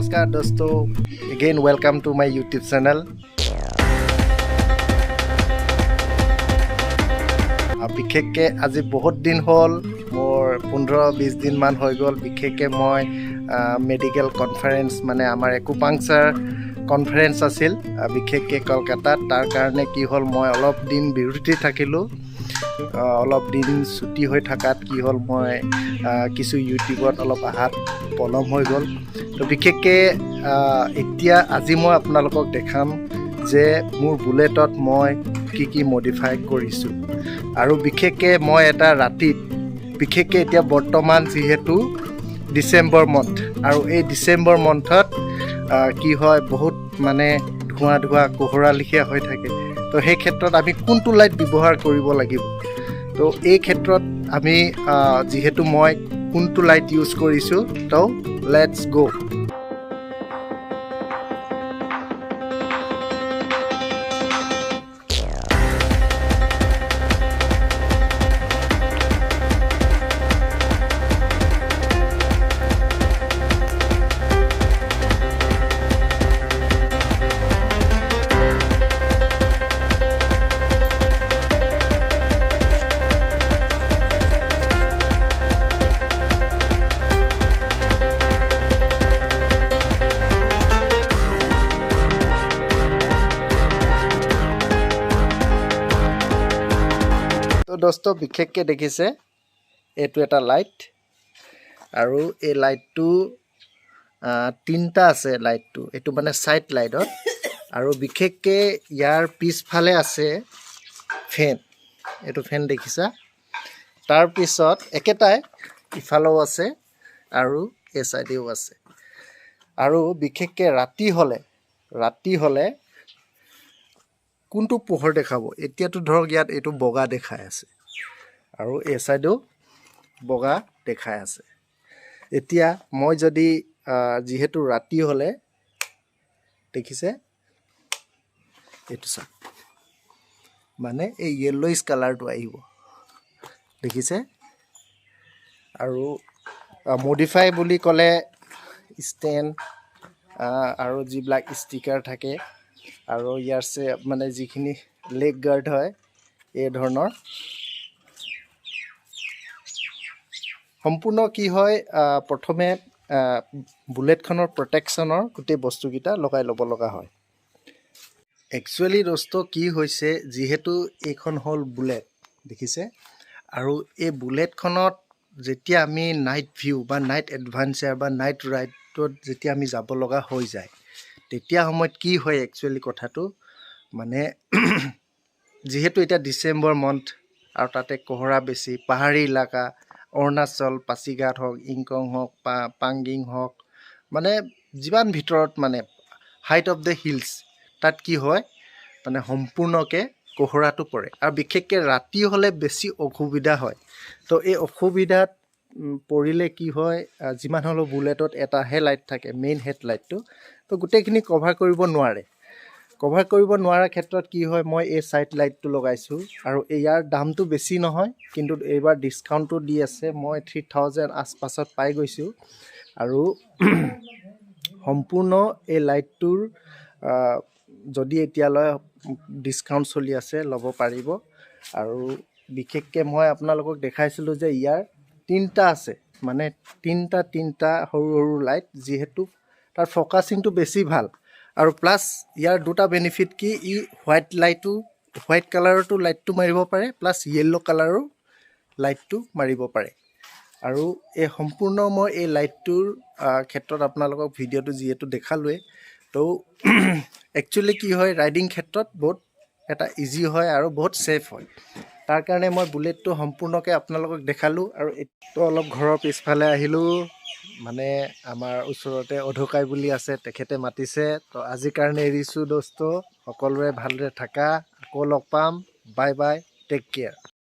नमस्कार दोस्तों, again welcome to my YouTube channel. বিশেষকৈ আজি বহুত দিন হ'ল, মোৰ 15-20 দিনমান হৈ গ'ল। বিশেষকৈ মই মেডিকেল কনফাৰেঞ্চ, মানে আমাৰ একুপাংচাৰ কনফাৰেঞ্চ আছিল বিশেষকৈ কলকাতাত। তাৰ কাৰণে কি হ'ল, মই অলপ দিন বিৰতি থাকিলোঁ। অলপ দিন ছুটি হৈ থকাত কি হ'ল, মই কিছু ইউটিউবত অলপ অহাত পলম হৈ গ'ল। তো বিশেষকৈ এতিয়া আজি মই আপোনালোকক দেখাম যে মোৰ বুলেটত মই কি কি মডিফাই কৰিছোঁ। আৰু বিশেষকৈ মই এটা ৰাতিত, বিশেষকৈ এতিয়া বৰ্তমান যিহেতু ডিচেম্বৰ মন্থ, আৰু এই ডিচেম্বৰ মন্থত কি হয়, বহুত মানে ধোঁৱা ধোঁৱা কোহৰা লেখীয়া হৈ থাকে। তো সেই ক্ষেত্ৰত আমি কোনটো লাইট ব্যৱহাৰ কৰিব লাগিব, তো এই ক্ষেত্ৰত আমি যিহেতু মই কোনটো লাইট ইউজ কৰিছোঁ, তো let's গ'। তো দোস্ত, বিশেষকৈ দেখিছে এইটো এটা লাইট, আৰু এই লাইটটো তিনিটা আছে লাইটটো, এইটো মানে ছাইড লাইটত। আৰু বিশেষকৈ ইয়াৰ পিছফালে আছে ফেন, এইটো ফেন দেখিছা। তাৰপিছত একেটাই ইফালেও আছে আৰু এই চাইডেও আছে। আৰু বিশেষকৈ ৰাতি হ'লে কোনটো পোহৰ দেখাব? এতিয়াতো ধৰক ইয়াত এইটো বগা দেখাই আছে আৰু এই চাইডেও বগা দেখাই আছে। এতিয়া মই যদি যিহেতু ৰাতি হ'লে দেখিছে এইটো চাওক, মানে এই য়েল্ল'ইছ কালাৰটো আহিব, দেখিছে। আৰু মডিফাই বুলি ক'লে ষ্টেণ্ড আৰু যিবিলাক ষ্টিকাৰ থাকে আৰু ইয়াৰ মানে যিখিনি লেগ গাৰ্ড হয়, এই ধৰণৰ সম্পূৰ্ণ কি হয়, প্ৰথমে বুলেটখনৰ প্ৰটেকশ্যনৰ গোটেই বস্তুকেইটা লগাই ল'ব লগা হয়। একচুৱেলি দোস্ত, কি হৈছে, যিহেতু এইখন হ'ল বুলেট দেখিছে, আৰু এই বুলেটখনত যেতিয়া আমি নাইট ভিউ বা নাইট এডভেঞ্চাৰ বা নাইট ৰাইডত যেতিয়া আমি যাব লগা হৈ যায়, তেতিয়া সময়ত কি হয় একচুৱেলি কথাটো, মানে যিহেতু এতিয়া ডিচেম্বৰ মন্থ আৰু তাতে কোহৰা বেছি, পাহাৰী এলেকা, অৰুণাচল পাছিঘাট হওক, ইংকং হওক, পাংগিং হওক, মানে যিমান ভিতৰত মানে হাইট অফ the hills, তাত কি হয়, মানে সম্পূৰ্ণকৈ কোহৰাটো পৰে আৰু বিশেষকৈ ৰাতি হ'লে বেছি অসুবিধা হয়। তো এই অসুবিধাত পৰিলে কি হয়, যিমান হ'লেও বুলেটত এটাহে লাইট থাকে, মেইন হেড লাইটটো, তো গোটেইখিনি কভাৰ কৰিব নোৱাৰে। কভাৰ কৰিব নোৱাৰাৰ ক্ষেত্ৰত কি হয়, মই এই ছাইড লাইটটো লগাইছোঁ আৰু ইয়াৰ দামটো বেছি নহয়, কিন্তু এইবাৰ ডিছকাউণ্টটো দি আছে। মই 3000 আছপাছত পাই গৈছোঁ। আৰু সম্পূৰ্ণ এই লাইটটোৰ যদি এতিয়ালৈ ডিছকাউণ্ট চলি আছে, ল'ব পাৰিব। আৰু বিশেষকৈ মই আপোনালোকক দেখাইছিলোঁ যে ইয়াৰ তিনিটা আছে, মানে তিনিটা তিনিটা সৰু সৰু লাইট, যিহেতু তাৰ ফ'কাছিংটো বেছি ভাল। আৰু প্লাছ ইয়াৰ দুটা বেনিফিট কি, ই হোৱাইট লাইটো, হোৱাইট কালাৰতো লাইটটো মাৰিব পাৰে, প্লাছ য়েল্ল' কালাৰো লাইটটো মাৰিব পাৰে। আৰু এই সম্পূৰ্ণ মই এই লাইটটোৰ ক্ষেত্ৰত আপোনালোকক ভিডিঅ'টো যিহেতু দেখালোৱেই, তো একচুৱেলি কি হয়, ৰাইডিং ক্ষেত্ৰত বহুত এটা ইজি হয় আৰু বহুত ছেফ হয়। তাৰ কাৰণে মই বুলেটটো সম্পূৰ্ণকৈ আপোনালোকক দেখালোঁ। আৰু এইটো অলপ ঘৰৰ পিছফালে আহিলোঁ, মানে আমাৰ ওচৰতে অধকাই বুলি আছে, তেখেতে মাতিছে। তো আজিৰ কাৰণে এৰিছোঁ দোস্ত, সকলোৰে ভালদৰে থাকা, আকৌ লগ পাম। Bye bye, take care.